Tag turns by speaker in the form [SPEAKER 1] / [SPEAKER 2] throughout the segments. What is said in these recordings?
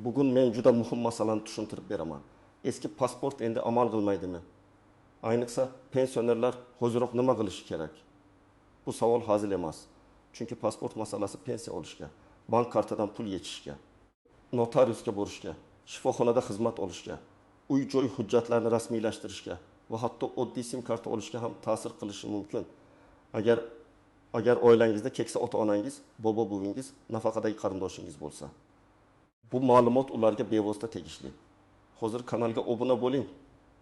[SPEAKER 1] Bugun men juda muhim masalani tushuntirib beraman. Eski pasport endi amal qilmaydimi? Ayniqsa, pensionerlar hoziroq nima qilishi kerak? Bu savol hazil emas. Chunki pasport masalasi pensiya olishga, bank kartadan pul yechishga, notariusga borishga, shifoxonada xizmat olishga, uy-joy hujjatlarini rasmiylashtirishga va hatto oddiy sim karta olishga ham ta'sir qilishi mumkin. Agar oilangizda keksa ota-onangiz, bobo-buvingiz, nafaqadagi qarindoshingiz bo'lsa, bu ma'lumot ularga bevosita tegishli. Hozir kanalga obuna bo'ling,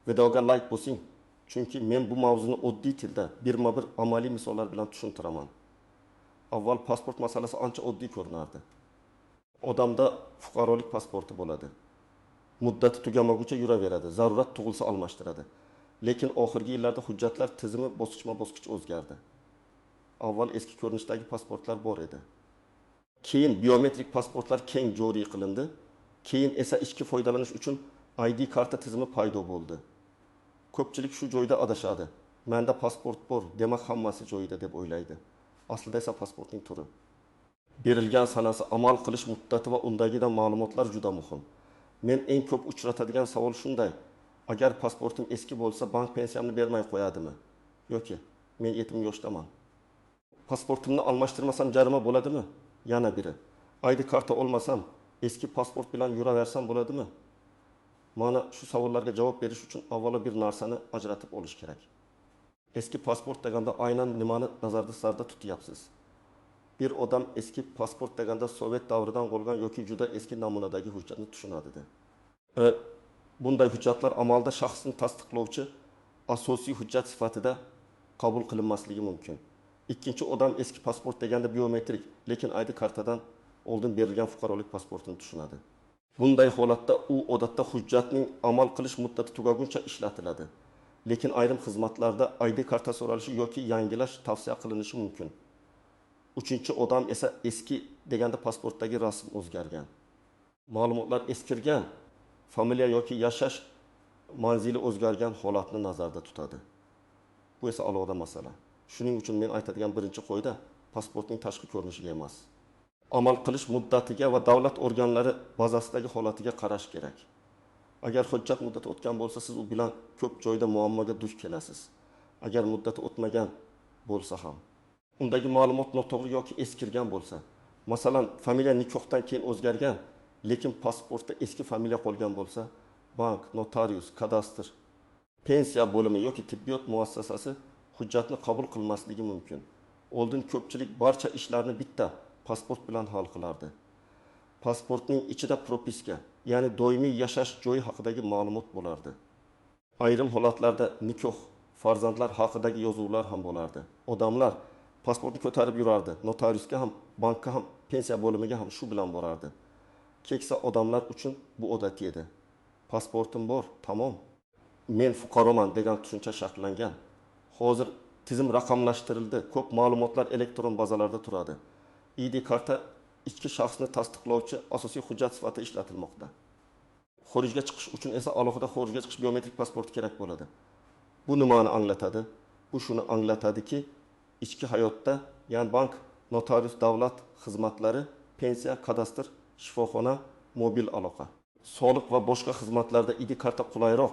[SPEAKER 1] videoga like bosing, chunki men bu mavzuni oddiy tilda birma-bir amaliy misollar bilan tushuntiraman. Avval pasport masalasi ancha oddiy ko'rinardi. Odamda fuqarolik pasporti bo'ladi. Muddati tugamaguncha yuraveradi, zarurat tug'ilsa almashtiradi. Lekin oxirgi yillarda hujjatlar tizimi bosqichma-bosqich o'zgardi. Avval eski ko'rinishdagi pasportlar bor edi. Keyin biometrik pasportlar keng joriy qilindi. Keyin esa ichki foydalanish uchun ID karta tizimi paydo bo'ldi. Ko'pchilik shu joyda adashadi. Menda pasport bor, demak hammasi joyida deb o'ylaydi. Aslida esa pasportning turi, berilgan sanasi, amal qilish muddati va undagidan ma'lumotlar juda muhim. Men eng ko'p uchratadigan savol shunday: agar pasportim eski bo'lsa, bank pensiyamni bermay qo'yadimi? Yoki men yetim yoshdaman. Pasportimni almashtirmasam jarima bo'ladimi? Yana biri. ID karta olmasam, eski pasport bilan yuraversam bo'ladimi? Mana shu savollarga javob berish uchun avvalo bir narsani ajratib olish kerak. Eski pasport deganda aynan nimani nazarda tutyapsiz? Bir odam eski pasport deganda Sovet davridan qolgan yoki juda eski namunadagi hujjatni tushunadi. Bunday hujjatlar amalda shaxsni tasdiqlovchi asosiy hujjat sifatida qabul qilinmasligi mumkin. Ikkinchi odam eski pasport deganda biometrik, lekin ID kartadan oldin berilgan fuqarolik pasportini tushunadi. Bunday holatda u odatda hujjatning amal qilish muddati tugaguncha ishlatiladi. Lekin ayrim xizmatlarda ID karta so'ralishi yoki yangilash tavsiya qilinishi mumkin. Uchinchi odam esa eski deganda pasportdagi rasm o'zgargan, ma'lumotlar eskirgan, familiya yoki yashash manzili o'zgargan holatni nazarda tutadi. Bu esa alohida masala. Shuning uchun men aytadigan birinchi qoida pasportning tashqi ko'rinishiga emas, amal qilish muddatiga va davlat organlari bazasidagi holatiga qarash kerak. Agar hujjat muddati o'tgan bo'lsa, siz u bilan ko'p joyda muammoga duch kelasiz. Agar muddati o'tmagan bo'lsa ham, undagi ma'lumot noto'g'ri yoki eskirgan bo'lsa, masalan, familiya nikohdan keyin o'zgargan, lekin pasportda eski familiya qolgan bo'lsa, bank, notarius, kadastr, pensiya bo'limi yoki tibbiyot muassasasi hujjatni qabul qilmasligi mumkin. Oldin ko'pchilik barcha ishlarni bitta pasport bilan hal qilardi. Pasportning ichida propiska, ya'ni doimiy yashash joyi haqidagi ma'lumot bo'lardi. Ayrim holatlarda nikoh, farzandlar haqidagi yozuvlar ham bo'lardi. Odamlar pasportni ko'tarib yurardi, notariusga ham, bankka ham, pensiya bo'limiga ham shu bilan borardi. Keksa odamlar uchun bu odatiy edi. Pasportim bor, tamom. Men fuqaroman degan tushuncha shakllangan. Hozir tizim raqamlashtirildi, ko'p ma'lumotlar elektron bazalarda turadi. ID karta ichki shaxsni tasdiqlovchi asosiy hujjat sifatida ishlatilmoqda. Xorijga chiqish uchun esa alohida xorijga chiqish biometrik pasporti kerak bo'ladi. Bu nimani anglatadi? Bu shuni anglatadiki, ichki hayotda, ya'ni bank, notarius, davlat xizmatlari, pensiya, kadastr, shifoxona, mobil aloqa, soliq va boshqa xizmatlarda ID karta qulayroq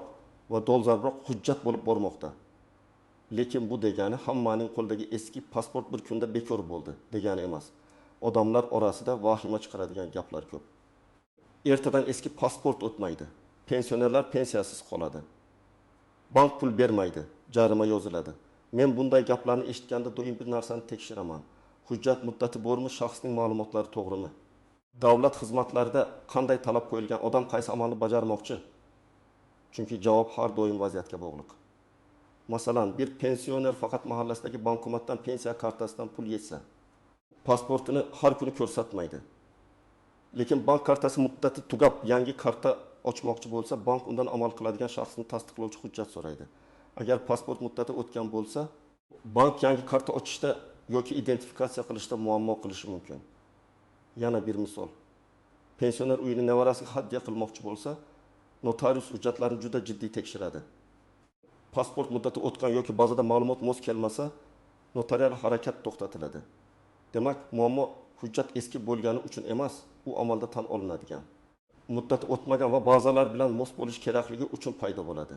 [SPEAKER 1] va dolzarbroq hujjat bo'lib bormoqda. Lekin bu degani hammaning qo'lidagi eski pasport bir kunda bekor bo'ldi degani emas. Odamlar orasida vahima chiqaradigan gaplar ko'p. Ertadan eski pasport o'tmaydi. Pensionerlar pensiyasiz qoladi. Bank pul bermaydi, jarima yoziladi. Men bunday gaplarni eshitganda doim bir narsani tekshiraman. Hujjat muddati bormi, shaxsning ma'lumotlari to'g'rimi? Davlat xizmatlarida qanday talab qo'yilgan, odam qaysi amalni bajarmoqchi? Chunki javob har doim vaziyatga bog'liq. Masalan, bir pensioner faqat mahallasidagi bankomatdan pensiya kartasidan pul yechsa, pasportini har kuni ko'rsatmaydi. Lekin bank kartasi muddati tugab, yangi karta ochmoqchi bo'lsa, bank undan amal qiladigan shaxsni tasdiqlovchi hujjat so'raydi. Agar pasport muddati o'tgan bo'lsa, bank yangi karta ochishda yoki identifikatsiya qilishda muammo qilishi mumkin. Yana bir misol. Pensioner uyini nevarasiga hadya qilmoqchi bo'lsa, notarius hujjatlarni juda jiddiy tekshiradi. Pasport muddati o'tgan yoki bazada ma'lumot mos kelmasa, notarial harakat to'xtatiladi. Demak, muammo hujjat eski bo'lgani uchun emas, u amalda tan olinadigan. Muddati o'tmagan va bazalar bilan mos bo'lish kerakligi uchun paydo bo'ladi.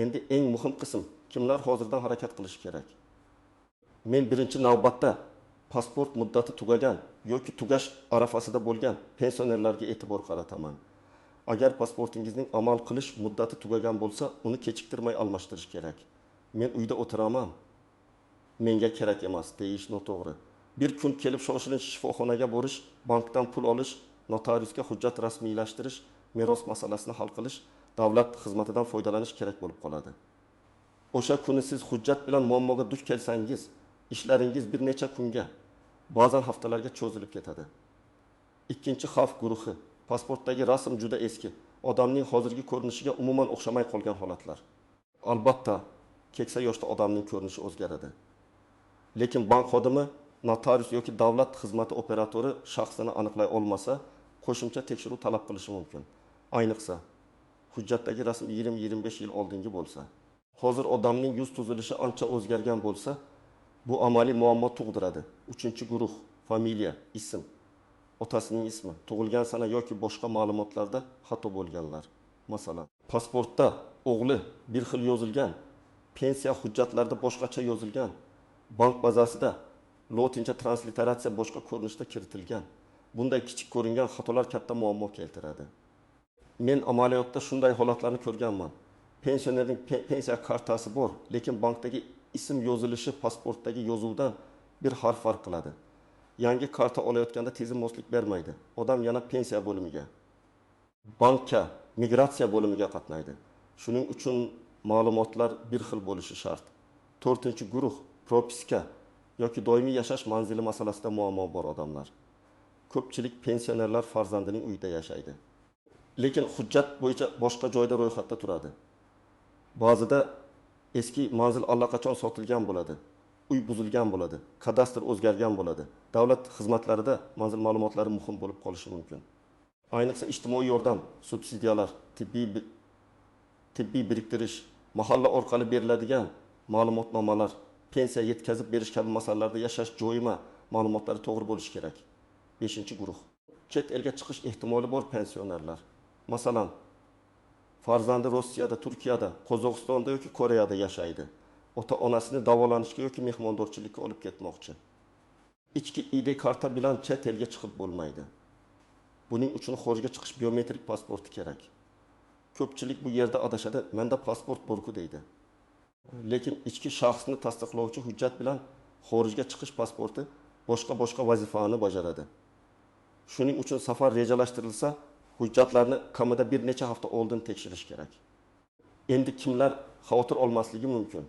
[SPEAKER 1] Endi eng muhim qism: kimlar hozirdan harakat qilishi kerak? Men birinchi navbatda pasport muddati tugagan yoki tugash arafasida bo'lgan pensionerlarga e'tibor qarataman. Agar pasportingizning amal qilish muddati tugagan bo'lsa, uni kechiktirmay almashtirish kerak. Men uyda o'tiraman, menga kerak emas, deyish noto'g'ri. Bir kun kelib shoshilinch shifoxonaga borish, bankdan pul olish, notariusga hujjat rasmiylashtirish, meros masalasini hal qilish, davlat xizmatidan foydalanish kerak bo'lib qoladi. O'sha kuni siz hujjat bilan muammoga duch kelsangiz, ishlaringiz bir necha kunga, ba'zan haftalarga cho'zilib ketadi. Ikkinchi xavf guruhi: pasportdagi rasm juda eski, odamning hozirgi ko'rinishiga umuman o'xshamay qolgan holatlar. Albatta, keksa yoshda odamning ko'rinishi o'zgaradi. Lekin bank xodimi, notarius yoki davlat xizmati operatori shaxsini aniqlay olmasa, qo'shimcha tekshiruv talab qilishi mumkin. Ayniqsa, hujjatdagi rasm 20-25 yil oldingi bo'lsa. Hozir odamning yuz tuzilishi ancha o'zgargan bo'lsa, bu amaliy muammo tug'diradi. Uchinchi guruh: familiya, ism, otasining ismi, tug'ilgan sana yoki boshqa ma'lumotlarda xato bo'lganlar. Masalan, pasportda o'g'li bir xil yozilgan, pensiya hujjatlarida boshqacha yozilgan, bank bazasida lotincha transliteratsiya boshqa ko'rinishda kiritilgan. Bunday kichik ko'ringan xatolar katta muammo keltiradi. Men amaliyotda shunday holatlarni ko'rganman. Pensionerning pensiya kartasi bor, lekin bankdagi ism yozilishi pasportdagi yozuvdan bir harf farq qiladi. Yangi karta olayotganda tezim moslik bermaydi. Odam yana pensiya bo'limiga, bankka, migratsiya bo'limiga qatnaydi. Shuning uchun ma'lumotlar bir xil bo'lishi shart. To'rtinchi guruh: propiska yoki doimiy yashash manzili masalasida muammo bor odamlar. Ko'pchilik pensionerlar farzandining uyida yashaydi. Lekin hujjat bo'yicha boshqa joyda ro'yxatda turadi. Ba'zida eski manzil allaqachon sotilgan bo'ladi, uy buzilgan bo'ladi, kadastr o'zgargan bo'ladi. Davlat xizmatlarida manzil ma'lumotlari muhim bo'lib qolishi mumkin. Ayniqsa ijtimoiy yordam, subsidiyalar, tibbiy biriktirish, mahalla orqali beriladigan ma'lumotnomalar, pensiya yetkazib berish kabi masalalarda yashash joyima ma'lumotlari to'g'ri bo'lishi kerak. Beshinchi guruh: chet elga chiqish ehtimoli bor pensionerlar. Masalan, farzandi Rossiyada, Turkiyada, Qozog'istonda yoki Koreyada yashaydi. Ota-onasini davolanishga yoki mehmondorchilikka olib ketmoqchi. Ichki ID karta bilan chet elga chiqib bo'lmaydi. Buning uchun xorijga chiqish biometrik pasporti kerak. Ko'pchilik bu yerda adashadi, menda pasport bor-ku deydi. Lekin ichki shaxsni tasdiqlovchi hujjat bilan xorijga chiqish pasporti boshqa vazifani bajaradi. Shuning uchun safar rejalashtirilsa, hujjatlarni kamida bir necha hafta oldin tekshirish kerak. Endi kimlar xavotir olmasligi mumkin?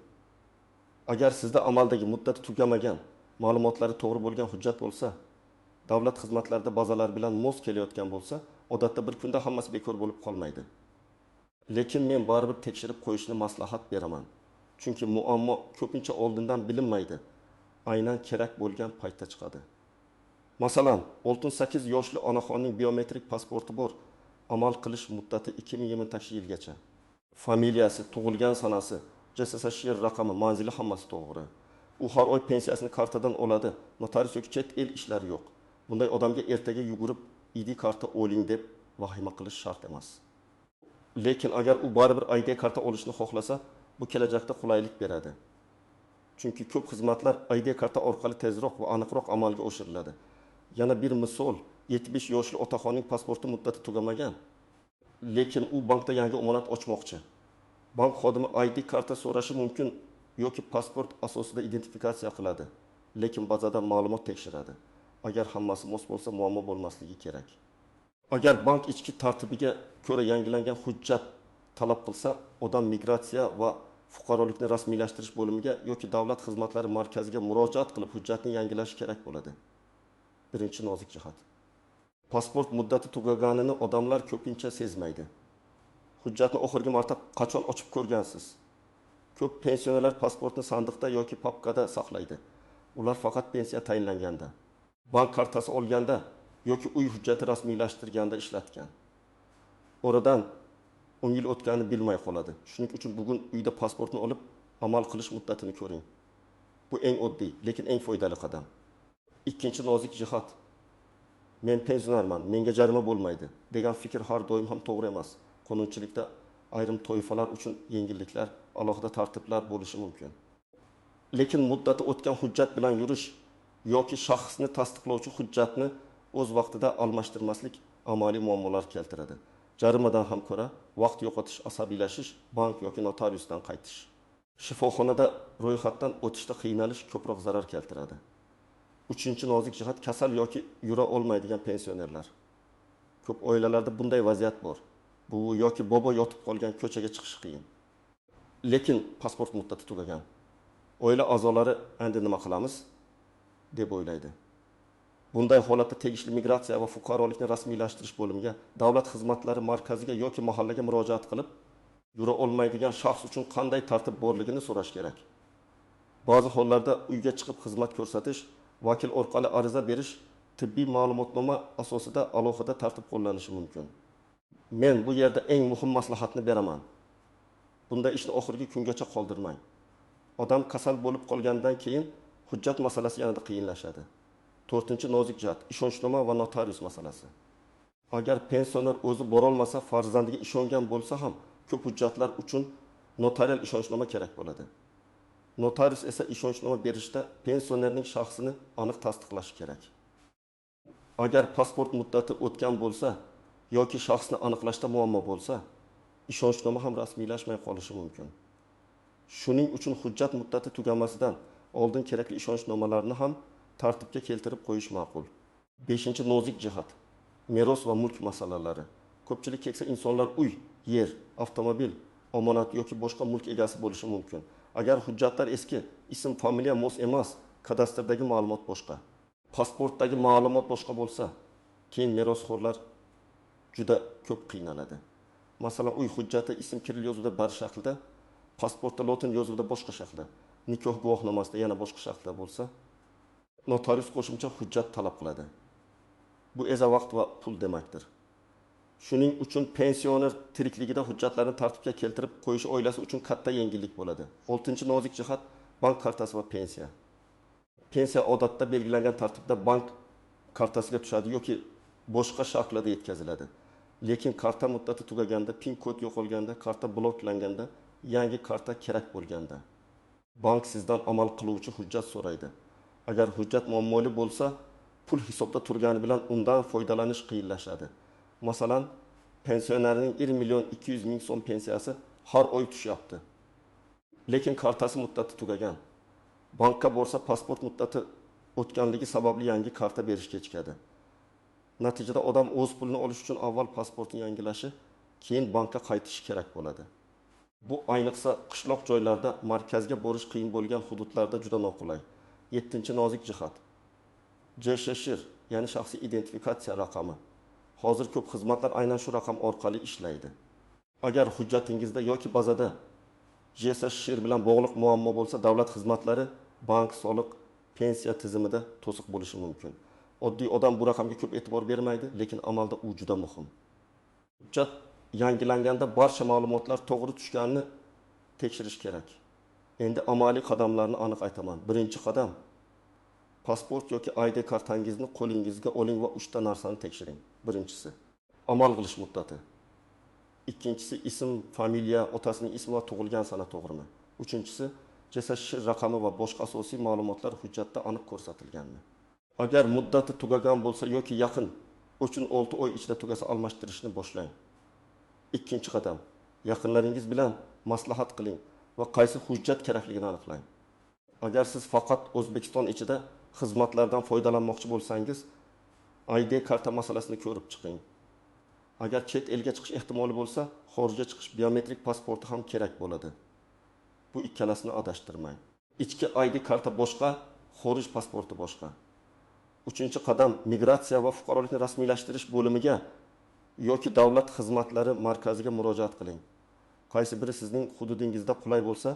[SPEAKER 1] Agar sizda amaldagi muddati tugamagan, ma'lumotlari to'g'ri bo'lgan hujjat bo'lsa, davlat xizmatlarida bazalar bilan mos kelayotgan bo'lsa, odatda bir kunda hammasi bekor bo'lib qolmaydi. Lekin men baribir tekshirib qo'yishni maslahat beraman. Chunki muammo ko'pincha oldindan bilinmaydi. Aynan kerak bo'lgan paytda chiqadi. Masalan, 68 yoshli onaxonning biometrik pasporti bor. Amal qilish muddati 2020-yilgacha. Familiyasi, tug'ilgan sanasi, JSSR raqami, manzili hammasi to'g'ri. U har oy pensiyasini kartadan oladi. Notarius yoki chet el ishlari yo'q. Bunday odamga ertaga yugurib ID karta oling deb vahima qilish shart emas. Lekin agar u baribir ID karta olishni xohlasa, bu kelajakda qulaylik beradi. Chunki ko'p xizmatlar ID karta orqali tezroq va aniqroq amalga oshiriladi. Yana bir misol, 70 yoshli otaxonning pasporti muddati tugamagan, lekin u bankda yangi omonat ochmoqchi. Bank xodimi ID karta so'rashi mumkin yoki pasport asosida identifikatsiya qiladi, lekin bazada ma'lumot tekshiradi. Agar hammasi mos bo'lsa, muammo bo'lmasligi kerak. Agar bank ichki tartibiga ko'ra yangilangan hujjat talab qilsa, odam migratsiya va fuqarolikni rasmiylashtirish bo'limiga yoki davlat xizmatlari markaziga murojaat qilib hujjatni yangilashi kerak bo'ladi. Birinchi nozik jihat. Pasport muddati tugaganini odamlar ko'pincha sezmaydi. Hujjatni oxirgi marta qachon ochib ko'rgansiz? Ko'p pensionerlar pasportni sandiqda yoki papkada saqlaydi. Ular faqat pensiya tayinlanganda, bank kartasi olganda yoki uy hujjati rasmiylashtirganda ishlatgan. Oradan 10 yil o'tganini bilmay qoladi. Shuning uchun bugun uyda pasportni olib, amal qilish muddatini ko'ring. Bu eng oddiy, lekin eng foydali qadam. Ikkinchi nozik jihat. Men pensionerman, menga jarima bo'lmaydi, degan fikr har doim ham to'g'ri emas. Qonunchilikda ayrim toifalar uchun yengilliklar, alohida tartiblar bo'lishi mumkin. Lekin muddati o'tgan hujjat bilan yurish yoki shaxsni tasdiqlovchi hujjatni o'z vaqtida almashtirmaslik amaliy muammolar keltiradi. Jarimadan ham ko'ra vaqt yo'qotish, asabiylashish, bank yoki notariusdan qaytish, shifoxonada ro'yxatdan o'tishda qiynalish ko'proq zarar keltiradi. Uchinchi nozik jihat: kasal yoki yura olmaydigan pensionerlar. Ko'p oilalarda bunday vaziyat bor. Buvi yoki bobo yotib qolgan, ko'chaga chiqishi qiyin. Lekin pasport muddati tugagan. Oila a'zolari endi nima qilamiz deb o'ylaydi. Bunday holatda tegishli migratsiya va fuqarolikni rasmiylashtirish bo'limiga, davlat xizmatlari markaziga yoki mahallaga murojaat qilib, yura olmaydigan shaxs uchun qanday tartib borligini so'rash kerak. Ba'zi hollarda uyga chiqib xizmat ko'rsatish, vakil orqali ariza berish, tibbiy ma'lumotnoma asosida alohida tartib qo'llanishi mumkin. Men bu yerda eng muhim maslahatni beraman. Bunday ishni oxirgi kungacha qoldirmang. Odam kasal bo'lib qolgandan keyin hujjat masalasi yanada qiyinlashadi. To'rtinchi nozik jihat: ishonchnoma va notarius masalasi. Agar pensioner o'zi borolmasa, farzandiga ishongan bo'lsa ham ko'p hujjatlar uchun notarial ishonchnoma kerak bo'ladi. Notarius esa ishonchnoma berishda pensionerning shaxsini aniq tasdiqlashi kerak. Agar pasport muddati o'tgan bo'lsa yoki shaxsni aniqlashda muammo bo'lsa, ishonchnoma ham rasmiylashmay qolishi mumkin. Shuning uchun hujjat muddati tugamasidan oldin kerakli ishonchnomalarni ham tartibga keltirib qo'yish ma'qul. Beshinchi nozik jihat: meros va mulk masalalari. Ko'pchilik keksa insonlar uy, yer, avtomobil, omonat yoki boshqa mulk egasi bo'lishi mumkin. Agar hujjatlar eski, ism, familiya mos emas, kadastrdagi ma'lumot boshqa, pasportdagi ma'lumot boshqa bo'lsa, keyin merosxo'rlar juda ko'p qiynaladi. Masalan, uy hujjati ism kirill yozuvida bir shaklda, pasportda lotin yozuvida boshqa shaklda, nikoh guvohnomasida yana boshqa shaklda bo'lsa, notarius qo'shimcha hujjat talab qiladi. Bu esa vaqt va pul demakdir. Shuning uchun pensioner tirikligida hujjatlarni tartibga keltirib qo'yish oilasi uchun katta yengillik bo'ladi. Oltinchi nozik jihat: bank kartasi va pensiya. Pensiya odatda belgilangan tartibda bank kartasiga tushadi yoki boshqa shaklda yetkaziladi. Lekin karta muddati tugaganda, pin kod yo'qolganda, karta bloklanganda, yangi karta kerak bo'lganda bank sizdan amal qiluvchi hujjat so'raydi. Agar hujjat muammoli bo'lsa, pul hisobda turgani bilan undan foydalanish qiyinlashadi. Masalan, pensionerning 1 200 000 so'm pensiyasi har oy tushyapti. Lekin kartasi muddati tugagan. Bankka borsa, pasport muddati o'tganligi sababli yangi karta berish kechikadi. Natijada odam o'z pulini olish uchun avval pasportini yangilashi, keyin bankka qaytishi kerak bo'ladi. Bu ayniqsa qishloq joylarda, markazga borish qiyin bo'lgan hududlarda juda noqulay. Yettinchi nozik jihat: JSShR, ya'ni shaxsiy identifikatsiya raqami. Hozir ko'p xizmatlar aynan shu raqam orqali ishlaydi. Agar hujjatingizda yoki bazada JSShR bilan bog'liq muammo bo'lsa, davlat xizmatlari, bank, soliq, pensiya tizimida to'siq bo'lishi mumkin. Oddiy odam bu raqamga ko'p e'tibor bermaydi, lekin amalda u juda muhim. Hujjat yangilanganda barcha ma'lumotlar to'g'ri tushganini tekshirish kerak. Endi amaliy qadamlarni aniq aytaman. Birinchi qadam: pasport yoki ID kartangizni qo'lingizga oling va 3 ta narsani tekshiring. Birinchisi, amal qilish muddati. Ikkinchisi, ism, familiya, otasining ismi va tug'ilgan sana to'g'rimi? Uchinchisi, JSShR raqami va boshqa asosiy ma'lumotlar hujjatda aniq ko'rsatilganmi? Agar muddati tugagan bo'lsa yoki yaqin 3-6 oy ichida tugasa, almashtirishni boshlang. Ikkinchi qadam: yaqinlaringiz bilan maslahat qiling va qaysi hujjat kerakligini aniqlang. Agar siz faqat O'zbekiston ichida xizmatlardan foydalanmoqchi bo'lsangiz, ID karta masalasini ko'rib chiqing. Agar chet elga chiqish ehtimoli bo'lsa, xorijga chiqish biometrik pasporti ham kerak bo'ladi. Bu ikkalasini adashtirmang. Ichki ID karta boshqa, xorij pasporti boshqa. Uchinchi qadam: migratsiya va fuqarolikni rasmiylashtirish bo'limiga yoki davlat xizmatlari markaziga murojaat qiling. Qaysi biri sizning hududingizda qulay bo'lsa,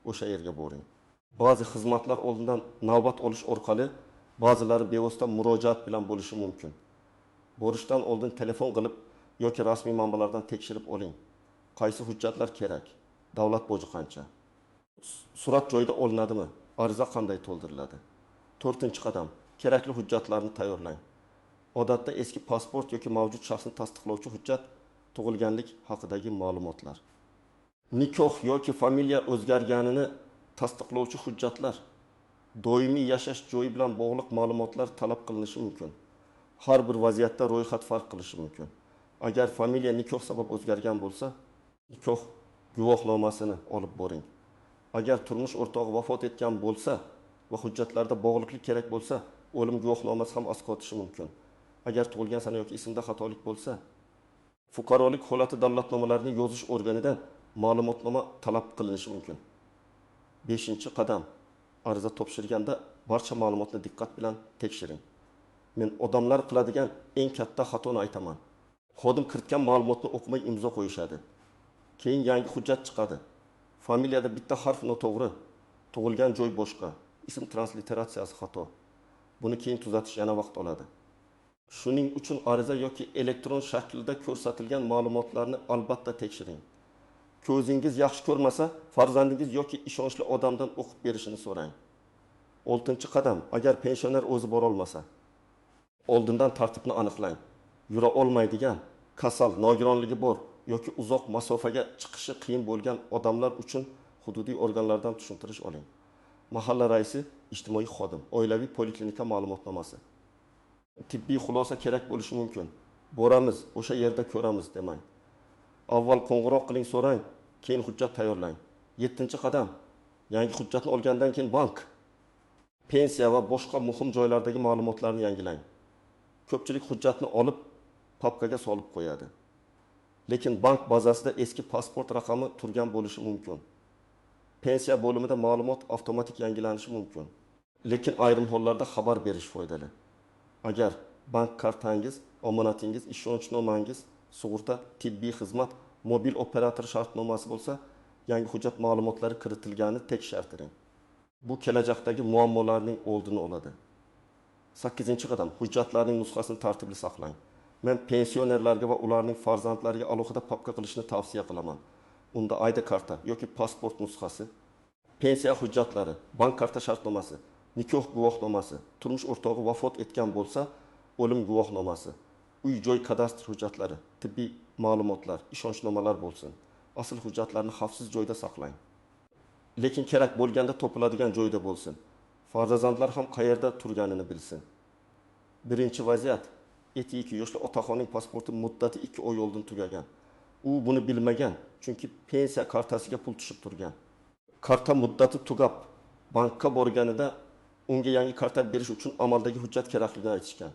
[SPEAKER 1] o'sha yerga boring. Ba'zi xizmatlar oldindan navbat olish orqali, ba'zilari bevosita murojaat bilan bo'lishi mumkin. Borishdan oldin telefon qilib yoki rasmiy manbalardan tekshirib oling. Qaysi hujjatlar kerak? Davlat boji qancha? Surat joyida olinadimi? Ariza qanday to'ldiriladi? To'rtinchi qadam: kerakli hujjatlarni tayyorlang. Odatda eski pasport yoki mavjud shaxsni tasdiqlovchi hujjat, tug'ilganlik haqidagi ma'lumotlar. Nikoh yoki familiya o'zgarganini tasdiqlovchi hujjatlar, doimiy yashash joyi bilan bog'liq ma'lumotlar talab qilinishi mumkin. Har bir vaziyatda ro'yxat farq qilishi mumkin. Agar familiya nikoh sabab o'zgargan bo'lsa, nikoh guvohnomasini olib boring. Agar turmush o'rtog'i vafot etgan bo'lsa va hujjatlarda bog'liqlik kerak bo'lsa, o'lim guvohnomasi ham asqotishi mumkin. Agar tug'ilgan sana yoki ismda xatolik bo'lsa, fuqarolik holati dalolatnomalarini yozish organidan ma'lumotnoma talab qilinishi mumkin. 5-qadam. Ariza topshirganda barcha ma'lumotni diqqat bilan tekshiring. Men odamlar qiladigan eng katta xatoni aytaman. Xodim kiritgan ma'lumotni o'qimay imzo qo'yishadi. Keyin yangi hujjat chiqadi. Familiyada bitta harf noto'g'ri, tug'ilgan joy boshqa, ism transliteratsiyasi xato. Buni keyin tuzatish yana vaqt oladi. Shuning uchun ariza yoki elektron shaklda ko'rsatilgan ma'lumotlarni albatta tekshiring. Ko'zingiz yaxshi ko'rmasa, farzandingiz yoki ishonchli odamdan o'qib berishini so'rang. 6-qadam. Agar pensioner o'zi bora olmasa, oldindan tartibni aniqlang. Yura olmaydigan, kasal, nogironligi bor yoki uzoq masofaga chiqishi qiyin bo'lgan odamlar uchun hududiy organlardan tushuntirish oling. Mahalla raisi, ijtimoiy xodim, oilaviy poliklinika ma'lumotnomasi. Tibbiy xulosa kerak bo'lishi mumkin. Boramiz, o'sha yerda ko'ramiz demang. Avval qo'ng'iroq qiling, so'rang, keyin hujjat tayyorlang. 7-qadam. Yangi hujjatni olgandan keyin bank, pensiya va boshqa muhim joylardagi ma'lumotlarni yangilang. Ko'pchilik hujjatni olib papkaga solib qo'yadi. Lekin bank bazasida eski pasport raqami turgan bo'lishi mumkin. Pensiya bo'limida ma'lumot avtomatik yangilanishi mumkin. Lekin ayrim hollarda xabar berish foydali. Agar bank kartangiz, omonatingiz, ishonchnomangiz, sug'urta, tibbiy xizmat, mobil operator shartnomasi bo'lsa, yangi hujjat ma'lumotlari kiritilganini tekshirtiring. Bu kelajakdagi muammolarning oldini oladi. 8-qadam. Hujjatlarning nusxasini tartibli saqlang. Men pensionerlarga va ularning farzandlariga alohida papka qilishni tavsiya qilaman. Unda ID karta yoki pasport nusxasi, pensiya hujjatlari, bank karta shartnomasi, nikoh guvohnomasi, turmush o'rtog'i vafot etgan bo'lsa, o'lim guvohnomasi, uy-joy kadastr hujjatlari, tibbiy ma'lumotlar, ishonchnomalar bo'lsin. Asl hujjatlarni xavfsiz joyda saqlang. Lekin kerak bo'lganda topiladigan joyda bo'lsin. Farzandlar ham qayerda turganini bilsin. 1-vaziyat. 72 yoshli otaxonning pasporti muddati 2 oy oldin tugagan. U buni bilmagan, chunki pensiya kartasiga pul tushib turgan. Karta muddati tugab, bankka borganida unga yangi karta berish uchun amaldagi hujjat kerakligini aytishgan.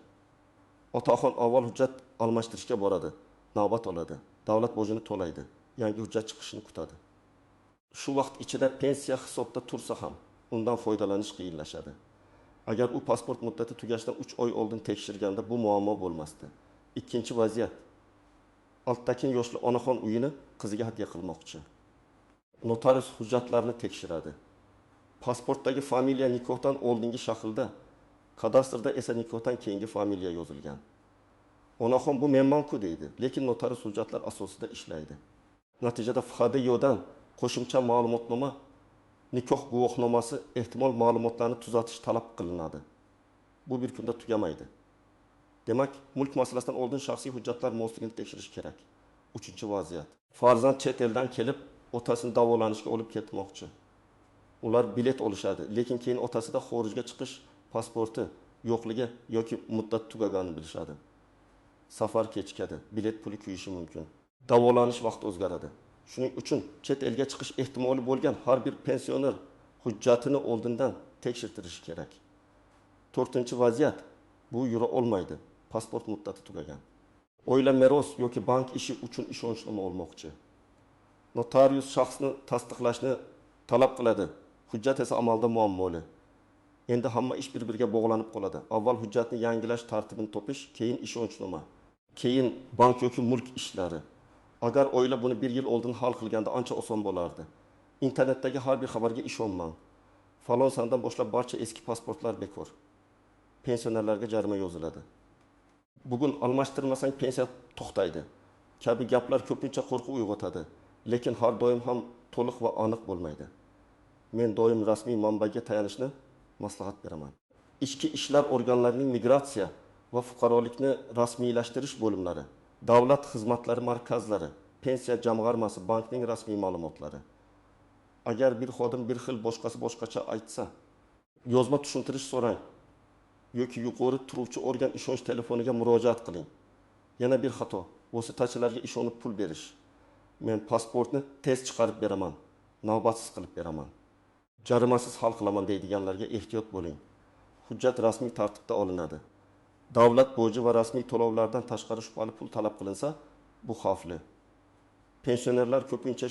[SPEAKER 1] Otaxon avval hujjat almashtirishga boradi, navbat oladi, davlat bojini to'laydi, yangi hujjat chiqishini kutadi. Shu vaqt ichida pensiya hisobda tursa ham undan foydalanish qiyinlashadi. Agar u pasport muddati tugashidan 3 oy oldin tekshirganda bu muammo bo'lmasdi. 2-vaziyat. Alttakin yoshli onaxon uyini qiziga hadya qilmoqchi. Notarius hujjatlarni tekshiradi. Pasportdagi familiya nikohdan oldingi shaklda, kadastrda esa nikohdan keyingi familiya yozilgan. Onaxon bu menman-ku deydi, lekin notarius hujjatlar asosida ishlaydi. Natijada FHDYodan qo'shimcha ma'lumotnoma, nikoh guvohnomasi, ehtimol ma'lumotlarni tuzatish talab qilinadi. Bu bir kunda tugamaydi. Demak, mulk masalasidan oldin shaxsiy hujjatlar mosligini tekshirish kerak. 3-vaziyat. Farzand chet eldan kelib, otasini davolanishga olib ketmoqchi. Ular bilet olishadi, lekin keyin otasida xorijga chiqish pasporti yo'qligi yoki muddat tugaganini bilishadi. Safar kechikadi, bilet puli kuyishi mumkin. Davolanish vaqti o'zgaradi. Shuning uchun chet elga chiqish ehtimoli bo'lgan har bir pensioner hujjatini oldindan tekshirtirishi kerak. 4-vaziyat. Bu yura olmaydi. Pasport muddati tugagan. Oila meros yoki bank ishi uchun ishonchnoma olmoqchi. Notarius shaxsni tasdiqlashni talab qiladi. Hujjat esa amalda muammoli. Endi hamma ish bir-biriga bog'lanib qoladi. Avval hujjatni yangilash tartibini topish, keyin ishonchnoma, keyin bank yoki mulk ishlari. Agar oila buni bir yil oldin hal qilganda ancha oson bo'lardi. Internetdagi har bir xabarga ishonmang. Falon sandan boshlab barcha eski pasportlar bekor. Pensionerlarga jarima yoziladi. Bugun almashtirmasang pensiya to'xtaydi kabi gaplar ko'pincha qo'rquv uyg'otadi, lekin har doim ham to'liq va aniq bo'lmaydi. Men doim rasmiy manbaga tayanishni maslahat beraman. Ichki ishlar organlarining migratsiya va fuqarolikni rasmiylashtirish bo'limlari, davlat xizmatlari markazlari, pensiya jamg'armasi, bankning rasmiy ma'lumotlari. Agar bir xodim bir xil, boshqasi boshqacha aytsa, yozma tushuntirish so'rang yoki yuqori turuvchi organ ishonch telefoniga murojaat qiling. Yana bir xato: vositachilarga ishonib pul berish. Men pasportni tez chiqarib beraman, navbatsiz qilib beraman, jarimasiz hal qilaman deydiganlarga ehtiyot bo'ling. Hujjat rasmiy tartibda olinadi. Davlat boji va rasmiy to'lovlardan tashqari shubhali pul talab qilinsa, bu xavfli. Pensionerlar ko'pincha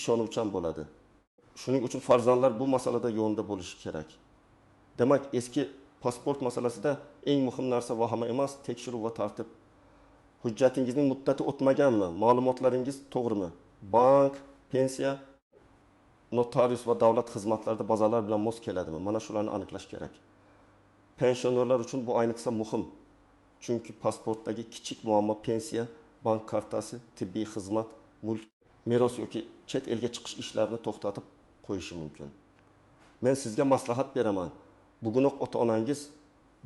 [SPEAKER 1] ishonuvchan bo'ladi. Shuning uchun farzandlar bu masalada yonida bo'lishi kerak. Demak, eski pasport masalasida eng muhim narsa vahima emas, tekshiruv va tartib. Hujjatingizning muddati o'tmaganmi? Ma'lumotlaringiz to'g'rimi? Bank, pensiya, notarius va davlat xizmatlarida bazalar bilan mos keladimi? Mana shularni aniqlash kerak. Pensionerlar uchun bu ayniqsa muhim. Chunki pasportdagi kichik muammo pensiya, bank kartasi, tibbiy xizmat, mulk, meros yoki chet elga chiqish ishlarini to'xtatib qo'yishi mumkin. Men sizga maslahat beraman. Bugunoq ota-onangiz,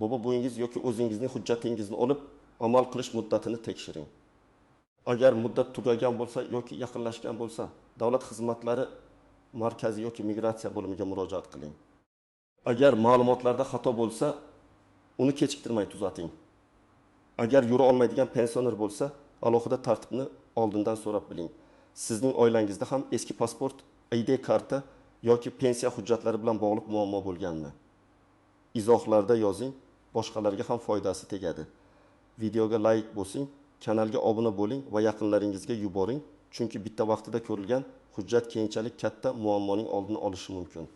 [SPEAKER 1] bobo-buvingiz yoki o'zingizning hujjatingizni olib, amal qilish muddatini tekshiring. Agar muddat tugagan bo'lsa yoki yaqinlashgan bo'lsa, davlat xizmatlari markazi yoki migratsiya bo'limiga murojaat qiling. Agar ma'lumotlarda xato bo'lsa, uni kechiktirmay tuzating. Agar yura olmaydigan pensioner bo'lsa, alohida tartibni oldindan so'rab biling. Sizning oilangizda ham eski pasport, ID karta yoki pensiya hujjatlari bilan bog'liq muammo bo'lganmi? Izohlarda yozing, boshqalarga ham foydasi tegadi. Videoga like bosing, kanalga obuna bo'ling va yaqinlaringizga yuboring, chunki bitta vaqtida ko'rilgan hujjat keyinchalik katta muammoning oldini olishi mumkin.